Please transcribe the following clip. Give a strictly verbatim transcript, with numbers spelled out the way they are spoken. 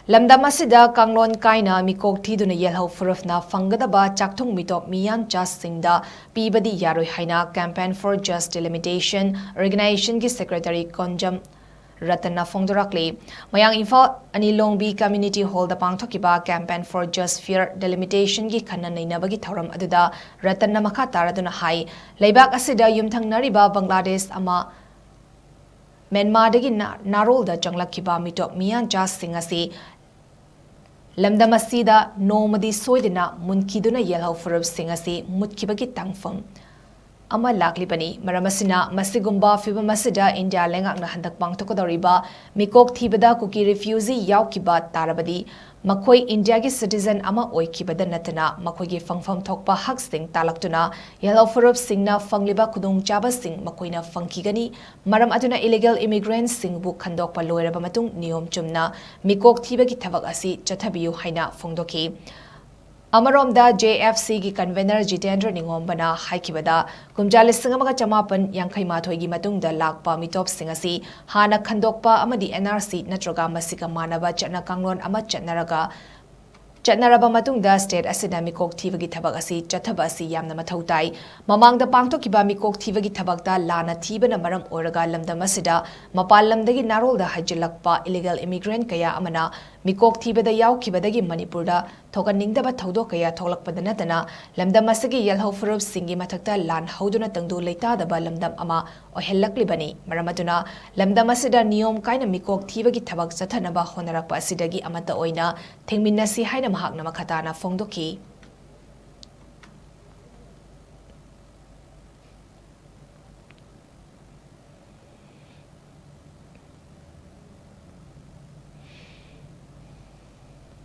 ꯂꯝꯗꯝ ꯑꯁꯤꯗ ꯀꯥꯡꯂꯣꯟ ꯀꯥꯏꯅ ꯃꯤꯀꯣꯛ ꯊꯤꯗꯨꯅ ꯌꯦꯜꯍꯧ ꯐꯨꯔꯨꯞꯅ ꯐꯪꯒꯗꯕ ꯆꯥꯛꯊꯨꯡ ꯃꯤꯇꯣꯞ ꯃꯤꯌꯥꯟꯆꯥꯁꯤꯡꯗ ꯄꯤꯕꯗꯤ ꯌꯥꯔꯣꯏ ꯍꯥꯏꯅ Campaign for Just Delimitation Organizationꯒꯤ Secretary ꯀꯣꯟꯖꯝ ꯔꯇꯟꯅ ꯐꯣꯡꯗꯣꯔꯛꯂꯤ꯫ ꯃꯌꯥꯡ ꯏꯝꯐꯥꯜ ꯑꯅꯤꯂꯣꯡꯕꯤ Community Hallꯗ ꯄꯥꯡꯊꯣꯛꯈꯤꯕ Campaign for Just Fair Delimitationꯒꯤ ꯈꯟꯅ ꯅꯩꯅꯕꯒꯤ ꯊꯧꯔꯝ ꯑꯗꯨꯗ ꯔꯇꯟꯅ ꯃꯈꯥ ꯇꯥꯔꯗꯨꯅ ꯍꯥꯏ, ꯂꯩꯕꯥꯛ ꯑꯁꯤꯗ ꯌꯨꯝꯊꯪꯅꯔꯤꯕ ꯕꯪꯒ꯭ꯂꯥꯗꯦꯁ ꯑꯃ ꯃ꯭ꯌꯥꯟꯃꯥꯔꯗꯒꯤ ꯅꯥꯔꯣꯜꯗ ꯆꯪꯂꯛꯈꯤꯕ ꯃꯤꯇꯣꯞ ꯃꯤꯌꯥꯟꯆꯥꯁꯤꯡ ꯑꯁꯤ ꯂꯝꯗꯝ ꯑꯁꯤꯗ ꯅꯣꯡꯃꯗꯤ ꯁꯣꯏꯗꯅ ꯃꯨꯟꯈꯤꯗꯨꯅ ꯌꯦꯜꯍꯧ ꯐꯨꯔꯨꯞꯁꯤꯡ ꯑꯁꯤ ꯃꯨꯠꯈꯤꯕꯒꯤ ꯇꯥꯡꯐꯝ ꯑꯃ ꯂꯥꯛꯂꯤꯕꯅꯤ꯫ ꯃꯔꯝ ꯑꯁꯤꯅ, ꯃꯁꯤꯒꯨꯝꯕ ꯐꯤꯚꯝ ꯑꯁꯤꯗ ꯏꯟꯗꯤꯌꯥ ꯂꯩꯉꯥꯛꯅ ꯍꯟꯗꯛ ꯄꯥꯡꯊꯣꯛꯀꯗꯧꯔꯤꯕ ꯃꯤꯀꯣꯛ ꯊꯤꯕꯗ ꯀꯨꯀꯤ ꯔꯤꯐ꯭ꯌꯨꯖꯤ ꯌꯥꯎꯈꯤꯕ ꯇꯥꯔꯕꯗꯤ, ꯃꯈꯣꯏ ꯏꯟꯗꯤꯌꯥꯒꯤ ꯁꯤꯇꯤꯖꯟ ꯑꯃ ꯑꯣꯏꯈꯤꯕꯗ ꯅꯠꯇꯅ ꯃꯈꯣꯏꯒꯤ ꯐꯪꯐꯝ ꯊꯣꯛꯄ ꯍꯛꯁꯤꯡ ꯇꯥꯂꯛꯇꯨꯅ ꯌꯦꯜꯍꯧ ꯐꯨꯔꯨꯞꯁꯤꯡꯅ ꯐꯪꯂꯤꯕ ꯈꯨꯗꯣꯡꯆꯥꯕꯁꯤꯡ ꯃꯈꯣꯏꯅ ꯐꯪꯈꯤꯒꯅꯤ꯫ ꯃꯔꯝ ꯑꯗꯨꯅ ꯏꯂꯤꯒꯦꯜ ꯏꯃꯤꯒ꯭ꯔꯦꯟꯠꯁꯤꯡꯕꯨ ꯈꯟꯗꯣꯛꯄ ꯂꯣꯏꯔꯕ ꯃꯇꯨꯡ ꯅꯤꯌꯣꯝ ꯆꯨꯝꯅ ꯃꯤꯀꯣꯛ ꯊꯤꯕꯒꯤ ꯊꯕꯛ ꯑꯁꯤ ꯆꯠꯊꯕꯤꯌꯨ ꯍꯥꯏꯅ ꯐꯣꯡꯗꯣꯛꯈꯤ꯫ ꯑꯃꯔꯣꯝꯗ, JFCꯒꯤ ꯀꯟꯚꯦꯅꯔ ꯖꯤꯇꯦꯟꯗ꯭ꯔ ꯅꯤꯉꯣꯝꯕꯅ ꯍꯥꯏꯈꯤꯕꯗ, ꯀꯨꯝꯖꯥ ꯂꯤꯁꯤꯡ ꯑꯃꯒ ꯆꯃꯥꯄꯟ ꯌꯥꯡꯈꯩ ꯃꯥꯊꯣꯏꯒꯤ ꯃꯇꯨꯡꯗ ꯂꯥꯛꯄ ꯃꯤꯇꯣꯞꯁꯤꯡ ꯑꯁꯤ ꯍꯥꯟꯅ ꯈꯟꯗꯣꯛꯄ ꯑꯃꯗꯤ NRC ꯅꯠꯇ꯭ꯔꯒ ꯃꯁꯤꯒ ꯃꯥꯟꯅꯕ ꯆꯠꯅ ꯀꯥꯡꯂꯣꯟ ꯑꯃ ꯆꯠꯅꯔꯒ ꯆꯠꯅꯔꯕ ꯃꯇꯨꯡꯗ ꯁ꯭ꯇꯦꯠ ꯑꯁꯤꯗ ꯃꯤꯀꯣꯛ ꯊꯤꯕꯒꯤ ꯊꯕꯛ ꯑꯁꯤ ꯆꯠꯊꯕ ꯑꯁꯤ ꯌꯥꯝꯅ ꯃꯊꯧ ꯇꯥꯏ꯫ ꯃꯃꯥꯡꯗ ꯄꯥꯡꯊꯣꯛꯈꯤꯕ ꯃꯤꯀꯣꯛ ꯊꯤꯕꯒꯤ ꯊꯕꯛꯇ ꯂꯥꯟꯅ ꯊꯤꯕꯅ ꯃꯔꯝ ꯑꯣꯏꯔꯒ ꯂꯝꯗꯝ ꯑꯁꯤꯗ ꯃꯄꯥꯟ ꯂꯝꯗꯒꯤ ꯅꯥꯔꯣꯜꯗ ꯍꯥꯏꯖꯤꯜꯂꯛꯄ ꯏꯂꯤꯒꯦꯜ ꯏꯃꯤꯒ꯭ꯔꯦꯟꯠ ꯀꯌꯥ ꯑꯃꯅ ꯃꯤꯀꯣꯛ ꯊꯤꯕꯗ ꯌꯥꯎꯈꯤꯕꯗꯒꯤ ꯃꯅꯤꯄꯨꯔꯗ ꯊꯣꯛꯍꯟꯅꯤꯡꯗꯕ ꯊꯧꯗꯣꯛ ꯀꯌꯥ ꯊꯣꯛꯂꯛꯄꯗ ꯅꯠꯇꯅ ꯂꯝꯗꯝ ꯑꯁꯤꯒꯤ ꯌꯦꯜꯍꯧ ꯐꯨꯔꯨꯞꯁꯤꯡꯒꯤ ꯃꯊꯛꯇ ꯂꯥꯟ ꯍꯧꯗꯨꯅ ꯇꯪꯗꯨ ꯂꯩꯇꯥꯗꯕ ꯂꯝꯗꯝ ꯑꯃ ꯑꯣꯏꯍꯜꯂꯛꯂꯤꯕꯅꯤ꯫ ꯃꯔꯝ ꯑꯗꯨꯅ ꯂꯝꯗꯝ ꯑꯁꯤꯗ ꯅꯤꯌꯣꯝ ꯀꯥꯏꯅ ꯃꯤꯀꯣꯛ ꯊꯤꯕꯒꯤ ꯊꯕꯛ ꯆꯠꯊꯅꯕ ꯍꯣꯠꯅꯔꯛꯄ ꯑꯁꯤꯗꯒꯤ ꯑꯃꯠꯇ ꯑꯣꯏꯅ ꯊꯤꯡꯃꯤꯟꯅꯁꯤ ꯍꯥꯏꯅ ꯃꯍꯥꯛꯅ ꯃꯈꯥ ꯇꯥꯅ ꯐꯣꯡꯗꯣꯛꯈꯤ꯫